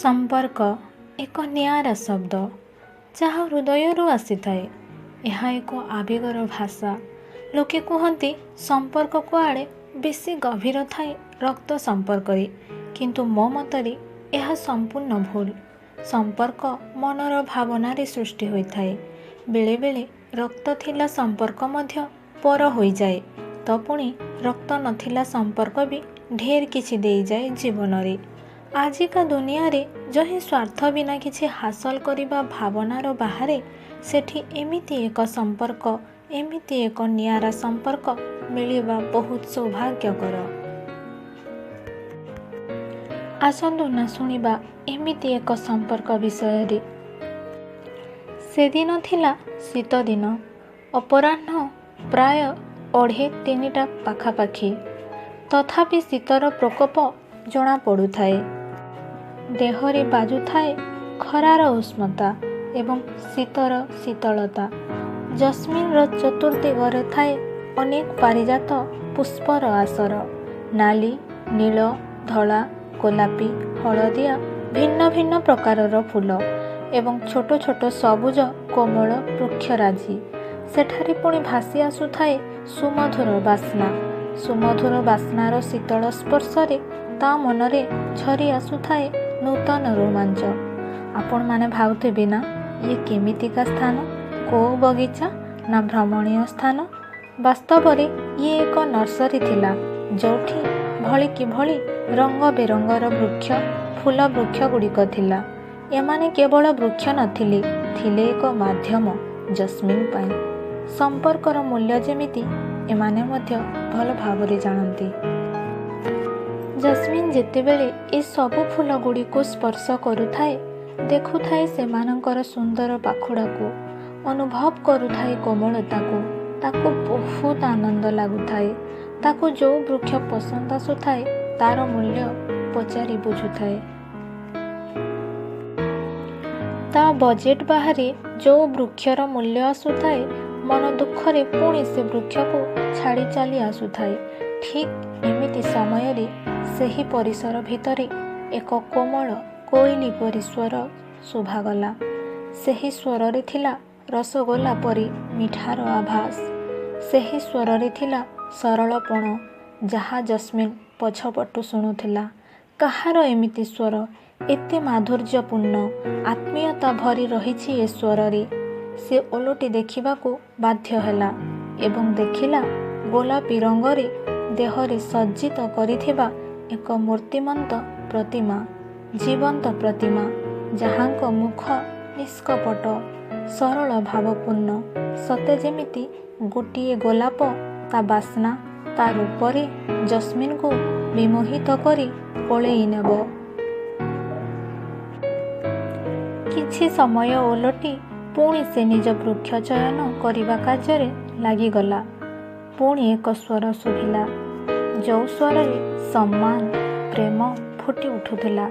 ସମ୍ପର୍କ ଏକ ନିଆରା ଶବ୍ଦ, ଯାହା ହୃଦୟରୁ ଆସିଥାଏ। ଏହା ଏକ ଆବେଗର ଭାଷା। ଲୋକେ କୁହନ୍ତି, ସମ୍ପର୍କ କୁଆଡ଼େ ବେଶୀ ଗଭୀର ଥାଏ ରକ୍ତ ସମ୍ପର୍କରେ। କିନ୍ତୁ ମୋ ମତରେ ଏହା ସମ୍ପୂର୍ଣ୍ଣ ଭୁଲ। ସମ୍ପର୍କ ମନର ଭାବନାରେ ସୃଷ୍ଟି ହୋଇଥାଏ। ବେଳେବେଳେ ରକ୍ତ ଥିଲା ସମ୍ପର୍କ ମଧ୍ୟ ପର ହୋଇଯାଏ ତ ପୁଣି ରକ୍ତ ନଥିଲା ସମ୍ପର୍କ ବି ଢେର କିଛି ଦେଇଯାଏ ଜୀବନରେ। ଆଜିକା ଦୁନିଆରେ ଯହିଁ ସ୍ୱାର୍ଥ ବିନା କିଛି ହାସଲ କରିବା ଭାବନାର ବାହାରେ, ସେଠି ଏମିତି ଏକ ସମ୍ପର୍କ, ଏମିତି ଏକ ନିଆରା ସମ୍ପର୍କ ମିଳିବା ବହୁତ ସୌଭାଗ୍ୟକର। ଆସନ୍ତୁ ନା ଶୁଣିବା ଏମିତି ଏକ ସମ୍ପର୍କ ବିଷୟରେ। ସେଦିନ ଥିଲା ଶୀତଦିନ। ଅପରାହ୍ନ ପ୍ରାୟ 3:30ଟା ପାଖାପାଖି। ତଥାପି ଶୀତର ପ୍ରକୋପ ଜଣାପଡ଼ୁଥାଏ। ଦେହରେ ବାଜୁଥାଏ ଖରାର ଉଷ୍ମତା ଏବଂ ଶୀତର ଶୀତଳତା। ଜସ୍ମିନର ଚତୁର୍ଦ୍ଦିଗରେ ଥାଏ ଅନେକ ପାରିଜାତ ପୁଷ୍ପର ଆସର। ନାଲି, ନୀଳ, ଧଳା, ଗୋଲାପୀ, ହଳଦିଆ ଭିନ୍ନ ଭିନ୍ନ ପ୍ରକାରର ଫୁଲ ଏବଂ ଛୋଟ ଛୋଟ ସବୁଜ କୋମଳ ବୃକ୍ଷରାଜି। ସେଠାରେ ପୁଣି ଭାସି ଆସୁଥାଏ ସୁମଧୁର ବାସ୍ନା। ସୁମଧୁର ବାସ୍ନାର ଶୀତଳ ସ୍ପର୍ଶରେ ତା ମନରେ ଝରି ଆସୁଥାଏ ନୂତନ ରୋମାଞ୍ଚ। ଆପଣମାନେ ଭାବୁଥିବେ ନା, ଇଏ କେମିତିକା ସ୍ଥାନ, କୋଉ ବଗିଚା ନା ଭ୍ରମଣୀୟ ସ୍ଥାନ? ବାସ୍ତବରେ ଇଏ ଏକ ନର୍ସରୀ ଥିଲା, ଯୋଉଠି ଭଳିକି ଭଳି ରଙ୍ଗ ବେରଙ୍ଗର ବୃକ୍ଷ, ଫୁଲ ବୃକ୍ଷ ଗୁଡ଼ିକ ଥିଲା। ଏମାନେ କେବଳ ବୃକ୍ଷ ନଥିଲେ, ଥିଲେ ଏକ ମାଧ୍ୟମ ଜସ୍ମିନ ପାଇଁ। ସମ୍ପର୍କର ମୂଲ୍ୟ ଯେମିତି ଏମାନେ ମଧ୍ୟ ଭଲ ଭାବରେ ଜାଣନ୍ତି। ଜସ୍ମିନ ଯେତେବେଳେ ଏ ସବୁ ଫୁଲଗୁଡ଼ିକୁ ସ୍ପର୍ଶ କରୁଥାଏ, ଦେଖୁଥାଏ ସେମାନଙ୍କର ସୁନ୍ଦର ପାଖୁଡ଼ାକୁ, ଅନୁଭବ କରୁଥାଏ କୋମଳତାକୁ, ତାକୁ ବହୁତ ଆନନ୍ଦ ଲାଗୁଥାଏ। ତାକୁ ଯୋଉ ବୃକ୍ଷ ପସନ୍ଦ ଆସୁଥାଏ, ତାର ମୂଲ୍ୟ ପଚାରି ବୁଝୁଥାଏ। ତା ବଜେଟ୍ ବାହାରେ ଯୋଉ ବୃକ୍ଷର ମୂଲ୍ୟ ଆସୁଥାଏ, ମନ ଦୁଃଖରେ ପୁଣି ସେ ବୃକ୍ଷକୁ ଛାଡ଼ି ଚାଲି ଆସୁଥାଏ। ଠିକ୍ ଏମିତି ସମୟରେ ସେହି ପରିସର ଭିତରେ ଏକ କୋମଳ କୋଇଲି ପରି ସ୍ୱର ଶୁଭାଗଲା। ସେହି ସ୍ୱରରେ ଥିଲା ରସଗୋଲା ପରି ମିଠାର ଆଭାସ। ସେହି ସ୍ୱରରେ ଥିଲା ସରଳପଣ, ଯାହା ଜସ୍ମିନ ପଛପଟୁ ଶୁଣୁଥିଲା। କାହାର ଏମିତି ସ୍ୱର, ଏତେ ମାଧୁର୍ଯ୍ୟପୂର୍ଣ୍ଣ ଆତ୍ମୀୟତା ଭରି ରହିଛି ଏ ସ୍ୱରରେ? ସେ ଓଲଟି ଦେଖିବାକୁ ବାଧ୍ୟ ହେଲା ଏବଂ ଦେଖିଲା ଗୋଲାପୀ ରଙ୍ଗରେ ଦେହରେ ସଜ୍ଜିତ କରିଥିବା ଏକ ମୂର୍ତ୍ତିମନ୍ତ ପ୍ରତିମା, ଜୀବନ୍ତ ପ୍ରତିମା, ଯାହାଙ୍କ ମୁଖ ନିଷ୍କପଟ, ସରଳ ଭାବପୂର୍ଣ୍ଣ, ସତେ ଯେମିତି ଗୋଟିଏ ଗୋଲାପ ତା ବାସ୍ନା, ତା ରୂପରେ ଜସ୍ମିନକୁ ବିମୋହିତ କରି କୋଳେଇ ନେବ। କିଛି ସମୟ ଓଲଟି ପୁଣି ସେ ନିଜ ବୃକ୍ଷ ଚୟନ କରିବା କାର୍ଯ୍ୟରେ ଲାଗିଗଲା। ପୁଣି ଏକ ସ୍ୱର ଶୁଭିଲା, ଯୋଉ ସ୍ୱରରେ ସମ୍ମାନ, ପ୍ରେମ ଫୁଟି ଉଠୁଥିଲା।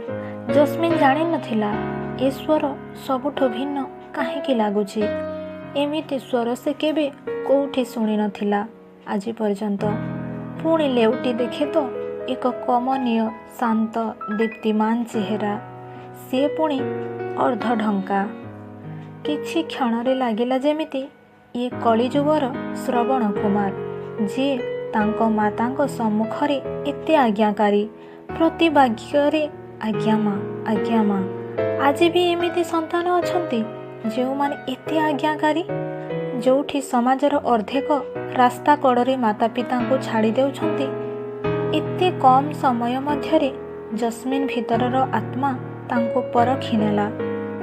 ଜସ୍ମିନ ଜାଣିନଥିଲା ଏ ସ୍ୱର ସବୁଠୁ ଭିନ୍ନ କାହିଁକି ଲାଗୁଛି। ଏମିତି ସ୍ୱର ସେ କେବେ କୋଉଠି ଶୁଣିନଥିଲା ଆଜି ପର୍ଯ୍ୟନ୍ତ। ପୁଣି ଲେଉଟି ଦେଖେ ତ ଏକ କମନୀୟ, ଶାନ୍ତ, ଦୀପ୍ତିମାନ ଚେହେରା। ସିଏ ପୁଣି ଅର୍ଦ୍ଧଢଙ୍କା। କିଛି କ୍ଷଣରେ ଲାଗିଲା ଯେମିତି ଇଏ କଳିଯୁଗର ଶ୍ରବଣ କୁମାର, ଯିଏ ତାଙ୍କ ମାତାଙ୍କ ସମ୍ମୁଖରେ ଏତେ ଆଜ୍ଞାକାରୀ, ପ୍ରତି ବାକ୍ୟରେ ଆଜ୍ଞା ମା, ଆଜ୍ଞା ମା। ଆଜି ବି ଏମିତି ସନ୍ତାନ ଅଛନ୍ତି ଯେଉଁମାନେ ଏତେ ଆଜ୍ଞାକାରୀ, ଯୋଉଠି ସମାଜର ଅର୍ଦ୍ଧେକ ରାସ୍ତା କଡ଼ରେ ମାତା ପିତାଙ୍କୁ ଛାଡ଼ି ଦେଉଛନ୍ତି। ଏତେ କମ୍ ସମୟ ମଧ୍ୟରେ ଜସ୍ମିନ ଭିତରର ଆତ୍ମା ତାଙ୍କୁ ପରଖି ନେଲା।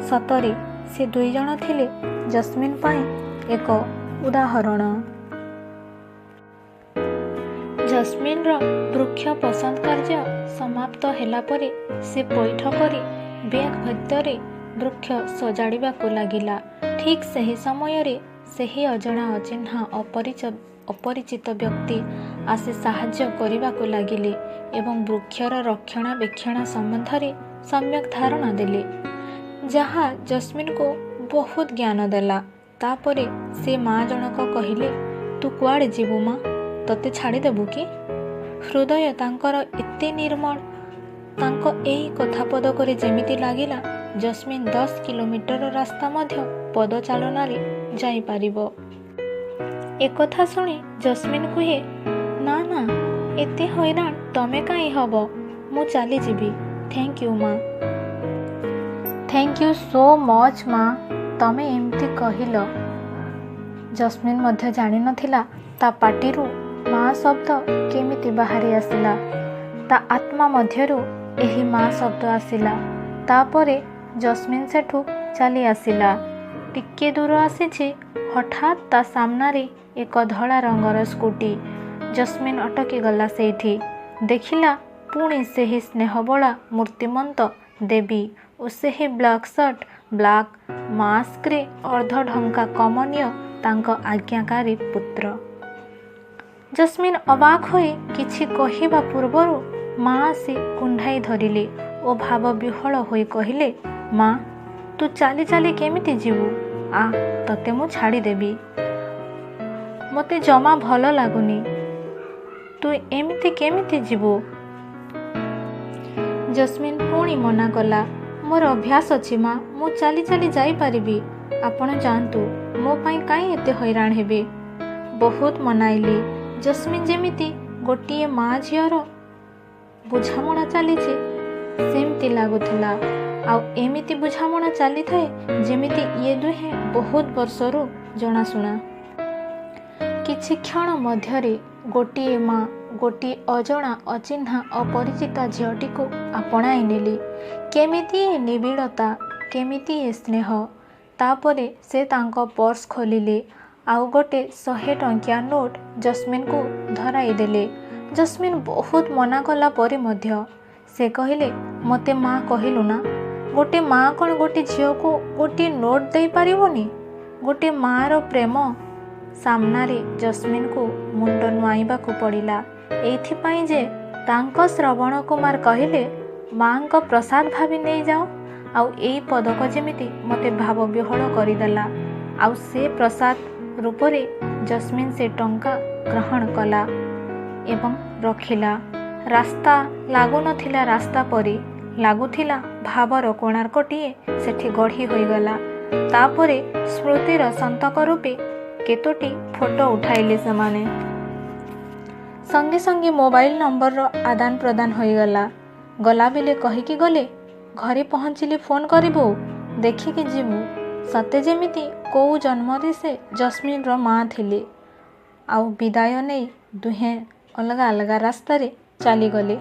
ସତରେ ସେ ଦୁଇଜଣ ଥିଲେ ଜସ୍ମିନ ପାଇଁ ଏକ ଉଦାହରଣ। ଜସ୍ମିନର ବୃକ୍ଷ ପସନ୍ଦ କାର୍ଯ୍ୟ ସମାପ୍ତ ହେଲା ପରେ ସେ ପଇଠ କରି ବ୍ୟାଗ ଭିତରେ ବୃକ୍ଷ ସଜାଡ଼ିବାକୁ ଲାଗିଲା। ଠିକ୍ ସେହି ସମୟରେ ସେହି ଅଜଣା, ଅଚିହ୍ନା, ଅପରିଚିତ ବ୍ୟକ୍ତି ଆସି ସାହାଯ୍ୟ କରିବାକୁ ଲାଗିଲେ ଏବଂ ବୃକ୍ଷର ରକ୍ଷଣାବେକ୍ଷଣ ସମ୍ବନ୍ଧରେ ସମ୍ୟକ୍ ଧାରଣା ଦେଲେ, ଯାହା ଜସ୍ମିନକୁ ବହୁତ ଜ୍ଞାନ ଦେଲା। ତାପରେ ସେ ମା ଜଣକ କହିଲେ, ତୁ କୁଆଡ଼େ ଯିବୁ ମା, ତତେ ଛାଡ଼ିଦେବୁ କି? ହୃଦୟ ତାଙ୍କର ଏତେ ନିର୍ମଳ, ତାଙ୍କ ଏହି କଥା ପଦକରେ ଯେମିତି ଲାଗିଲା ଜସ୍ମିନ୍ 10 କିଲୋମିଟର ରାସ୍ତା ମଧ୍ୟ ପଦଚାଳନାରେ ଯାଇପାରିବ। ଏକଥା ଶୁଣି ଜସ୍ମିନ୍ କୁହେ, ନା ନା, ଏତେ ହଇରାଣ ତମେ କାହିଁ ହବ, ମୁଁ ଚାଲିଯିବି। Thank you ମା, thank you so much ମା, ତମେ ଏମିତି କହିଲ। ଜସ୍ମିନ୍ ମଧ୍ୟ ଜାଣିନଥିଲା ତା ପାଟିରୁ ମା ଶବ୍ଦ କେମିତି ବାହାରି ଆସିଲା। ତା ଆତ୍ମା ମଧ୍ୟରୁ ଏହି ମା ଶବ୍ଦ ଆସିଲା। ତାପରେ ଜସ୍ମିନ୍ ସେଠୁ ଚାଲି ଆସିଲା। ଟିକେ ଦୂର ଆସିଛି, ହଠାତ୍ ତା ସାମ୍ନାରେ ଏକ ଧଳା ରଙ୍ଗର ସ୍କୁଟି। ଜସ୍ମିନ୍ ଅଟକିଗଲା ସେଇଠି। ଦେଖିଲା ପୁଣି ସେହି ସ୍ନେହବଳା ମୂର୍ତ୍ତିମନ୍ତ ଦେବୀ ଓ ସେହି ବ୍ଲାକ୍ ସାର୍ଟ, ବ୍ଲାକ୍ ମାସ୍କରେ ଅର୍ଦ୍ଧଢଙ୍କା କମନୀୟ ତାଙ୍କ ଆଜ୍ଞାକାରୀ ପୁତ୍ର। ଜସ୍ମିନ୍ ଅବାକ୍ ହୋଇ କିଛି କହିବା ପୂର୍ବରୁ ମା ଆସି କୁଣ୍ଢାଇ ଧରିଲେ ଓ ଭାବବିହ୍ୱଳ ହୋଇ କହିଲେ, ମା, ତୁ ଚାଲି ଚାଲି କେମିତି ଯିବୁ? ଆ, ତତେ ମୁଁ ଛାଡ଼ିଦେବି। ମୋତେ ଜମା ଭଲ ଲାଗୁନି, ତୁ ଏମିତି କେମିତି ଯିବୁ? ଜସ୍ମିନ୍ ପୁଣି ମନା କଲା, ମୋର ଅଭ୍ୟାସ ଅଛି ମା, ମୁଁ ଚାଲି ଚାଲି ଯାଇପାରିବି। ଆପଣ ଯାଆନ୍ତୁ, ମୋ ପାଇଁ କାହିଁ ଏତେ ହଇରାଣ ହେବେ? ବହୁତ ମନାଇଲି। ଜସ୍ମିନ୍ ଯେମିତି ଗୋଟିଏ ମା ଝିଅର ବୁଝାମଣା ଚାଲିଛି ସେମିତି ଲାଗୁଥିଲା। ଆଉ ଏମିତି ବୁଝାମଣା ଚାଲିଥାଏ ଯେମିତି ଇଏ ଦୁହେଁ ବହୁତ ବର୍ଷରୁ ଜଣାଶୁଣା। କିଛି କ୍ଷଣ ମଧ୍ୟରେ ଗୋଟିଏ ମା ଗୋଟିଏ ଅଜଣା, ଅଚିହ୍ନା, ଅପରିଚିତା ଝିଅଟିକୁ ଆପଣାଇ ନେଲେ। କେମିତି ଏ ନିବିଡ଼ତା, କେମିତି ଏ ସ୍ନେହ! ତାପରେ ସେ ତାଙ୍କ ପର୍ସ ଖୋଲିଲେ ଆଉ ଗୋଟେ 100 ଟଙ୍କିଆ ନୋଟ୍ ଜସ୍ମିନ୍କୁ ଧରାଇ ଦେଲେ। ଜସ୍ମିନ୍ ବହୁତ ମନା କଲା ପରେ ମଧ୍ୟ। ସେ କହିଲେ, ମୋତେ ମା କହିଲୁ ନା, ଗୋଟେ ମା କ'ଣ ଗୋଟେ ଝିଅକୁ ଗୋଟିଏ ନୋଟ୍ ଦେଇପାରିବନି? ଗୋଟେ ମାଆର ପ୍ରେମ ସାମ୍ନାରେ ଜସ୍ମିନ୍କୁ ମୁଣ୍ଡ ନୁଆଁଇବାକୁ ପଡ଼ିଲା ଏଇଥିପାଇଁ ଯେ ତାଙ୍କ ଶ୍ରବଣ କୁମାର କହିଲେ, ମାଆଙ୍କ ପ୍ରସାଦ ଭାବି ନେଇଯାଅ। ଆଉ ଏଇ ପଦକ ଯେମିତି ମୋତେ ଭାବବିହ୍ୱଳ କରିଦେଲା। ଆଉ ସେ ପ୍ରସାଦ ରୂପରେ ଜସ୍ମିନ୍ ସେ ଟଙ୍କା ଗ୍ରହଣ କଲା ଏବଂ ରଖିଲା। ରାସ୍ତା ଲାଗୁନଥିଲା ରାସ୍ତା ପରି, ଲାଗୁଥିଲା ଭାବର କୋଣାର୍କଟିଏ ସେଠି ଗଢ଼ି ହୋଇଗଲା। ତାପରେ ସ୍ମୃତିର ସନ୍ତକ ରୂପେ କେତୋଟି ଫଟୋ ଉଠାଇଲେ ସେମାନେ। ସଙ୍ଗେ ସଙ୍ଗେ ମୋବାଇଲ ନମ୍ବରର ଆଦାନ ପ୍ରଦାନ ହୋଇଗଲା। ଗଲାବେଳେ କହିକି ଗଲେ, ଘରେ ପହଞ୍ଚିଲେ ଫୋନ୍ କରିବୁ, ଦେଖିକି ଯିବୁ। ସତେ ଯେମିତି କୋଉ ଜନ୍ମରେ ସେ ଜସ୍ମିନ୍ର ମା ଥିଲେ। ଆଉ ବିଦାୟ ନେଇ ଦୁହେଁ ଅଲଗା ଅଲଗା ରାସ୍ତାରେ ଚାଲିଗଲେ।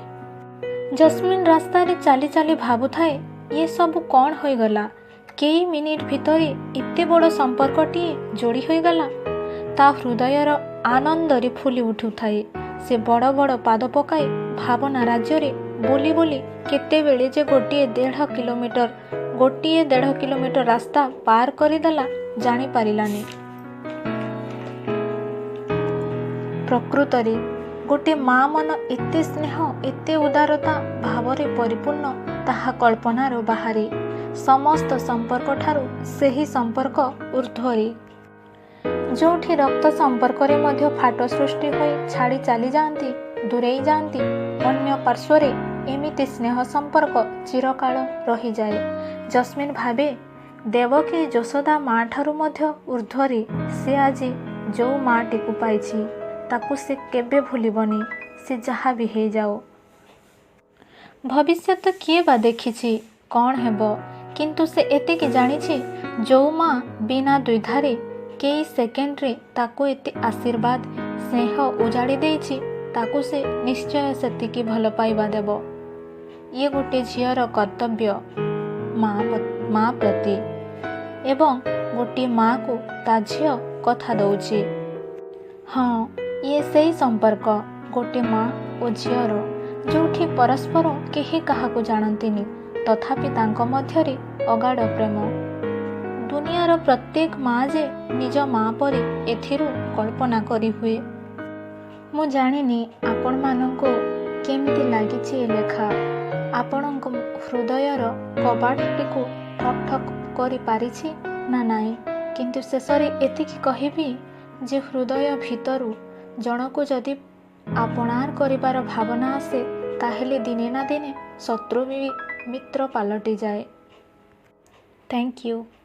ଜସ୍ମିନ୍ ରାସ୍ତାରେ ଚାଲି ଚାଲି ଭାବୁଥାଏ, ଇଏ ସବୁ କ'ଣ ହୋଇଗଲା? କେଇ ମିନିଟ୍ ଭିତରେ ଏତେ ବଡ଼ ସମ୍ପର୍କଟିଏ ଯୋଡ଼ି ହୋଇଗଲା। ତା ହୃଦୟର ଆନନ୍ଦରେ ଫୁଲି ଉଠୁଥାଏ। ସେ ବଡ଼ ବଡ଼ ପାଦ ପକାଇ ଭାବନା ରାଜ୍ୟରେ ବୁଲି ବୁଲି କେତେବେଳେ ଯେ ଗୋଟିଏ ଦେଢ଼ କିଲୋମିଟର ଗୋଟିଏ ଦେଢ଼ କିଲୋମିଟର ରାସ୍ତା ପାର କରିଦେଲା ଜାଣିପାରିଲାନି। ପ୍ରକୃତରେ ଗୋଟେ ମା ମନ ଏତେ ସ୍ନେହ, ଏତେ ଉଦାରତା ଭାବରେ ପରିପୂର୍ଣ୍ଣ, ତାହା କଳ୍ପନାର ବାହାରେ। ସମସ୍ତ ସମ୍ପର୍କଠାରୁ ସେହି ସମ୍ପର୍କ ଊର୍ଦ୍ଧ୍ୱରେ। ଯେଉଁଠି ରକ୍ତ ସମ୍ପର୍କରେ ମଧ୍ୟ ଫାଟ ସୃଷ୍ଟି ହୋଇ ଛାଡ଼ି ଚାଲିଯାଆନ୍ତି, ଦୂରେଇ ଯାଆନ୍ତି, ଅନ୍ୟ ପାର୍ଶ୍ୱରେ ଏମିତି ସ୍ନେହ ସମ୍ପର୍କ ଚିରକାଳ ରହିଯାଏ। ଜସ୍ମିନ୍ ଭାବେ, ଦେବକୀ ଯଶୋଦା ମା'ଠାରୁ ମଧ୍ୟ ଊର୍ଦ୍ଧ୍ୱରେ ସେ ଆଜି ଯେଉଁ ମା'ଟିକୁ ପାଇଛି, ତାକୁ ସେ କେବେ ଭୁଲିବନି, ସେ ଯାହା ବି ହେଇଯାଉ। ଭବିଷ୍ୟତ କିଏ ବା ଦେଖିଛି କ'ଣ ହେବ, କିନ୍ତୁ ସେ ଏତିକି ଜାଣିଛି ଯେଉଁ ମା ବିନା ଦ୍ୱିଧାରେ କେଇ ସେକେଣ୍ଡରେ ତାକୁ ଏତେ ଆଶୀର୍ବାଦ, ସ୍ନେହ ଉଜାଡ଼ି ଦେଇଛି, ତାକୁ ସେ ନିଶ୍ଚୟ ସେତିକି ଭଲ ପାଇବା ଦେବ। ଇଏ ଗୋଟେ ଝିଅର କର୍ତ୍ତବ୍ୟ ମା ପ୍ରତି, ଏବଂ ଗୋଟିଏ ମା'କୁ ତା ଝିଅ କଥା ଦଉଛି। ହଁ, ଇଏ ସେଇ ସମ୍ପର୍କ ଗୋଟେ ମା ଓ ଝିଅର, ଯେଉଁଠି ପରସ୍ପର କେହି କାହାକୁ ଜାଣନ୍ତିନି, ତଥାପି ତାଙ୍କ ମଧ୍ୟରେ ଅଗାଢ଼ ପ୍ରେମ। ଦୁନିଆର ପ୍ରତ୍ୟେକ ମା ଯେ ନିଜ ମା ପରି, ଏଥିରୁ କଳ୍ପନା କରିହୁଏ। ମୁଁ ଜାଣିନି ଆପଣମାନଙ୍କୁ କେମିତି ଲାଗିଛି ଏ ଲେଖା। ଆପଣଙ୍କ ହୃଦୟର କବାଟଟିକୁ ଠକ୍ ଠକ୍ କରିପାରିଛି ନା ନାହିଁ, କିନ୍ତୁ ଶେଷରେ ଏତିକି କହିବି ଯେ ହୃଦୟ ଭିତରୁ ଜଣକୁ ଯଦି ଆପଣାର କରିବାର ଭାବନା ଆସେ, ତାହେଲେ ଦିନେ ନା ଦିନେ ଶତ୍ରୁ ବି ମିତ୍ର ପାଲଟିଯାଏ। Thank you.